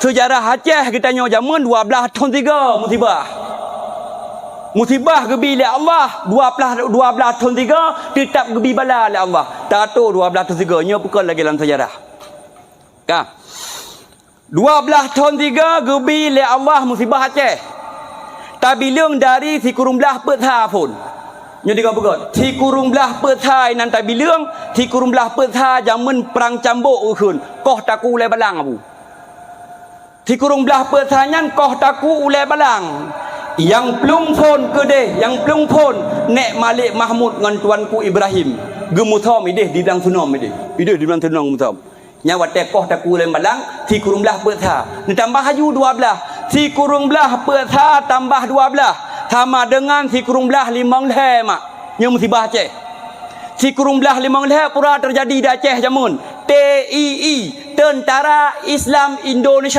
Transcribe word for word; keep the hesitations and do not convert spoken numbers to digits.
Seujarah Aceh geutanyoe jameun dua blaih thon tiga musibah. Musibah geubi lé Allah, dua blaih, dua blaih thon tiga teutab geubi bala lé Allah. Tato dua blaih thon tiga, nyoe peukon lagée lam seujarah. Ka. Dua blaih thon tiga geubi lé Allah musibah Aceh. Tabileueng dari sikureueng blaih peuet sa phon. Nyoe digoe beugöt. Sikureueng blaih peuet sa inan tabileueng, sikureueng blaih peuet sa jameun prang cambok ukheun, koh taku ulée balang abu. Sikureueng blaih peuet sa nyan koh taku ulée balang. Nyang plueng phon keudeh, nyang plueng phon Nék Malik Mahmud ngon Tuanku Ibrahim. Geumusom ideh di Blang Seunom ideh. Ideh di Blang Seunom geumusom. Nyan watée koh taku ulée balang, sikureueng blaih peuet sa. Neutambah laju dua blaih. Sikureueng blaih peuet sa tambah dua blaih sama dengan sikureueng blaih limong lhée mak. Nyoe musibah Aceh. Sikureueng blaih limong lhée pura teujadi di Aceh jameun. T I I, Tentara Islam Indonesia.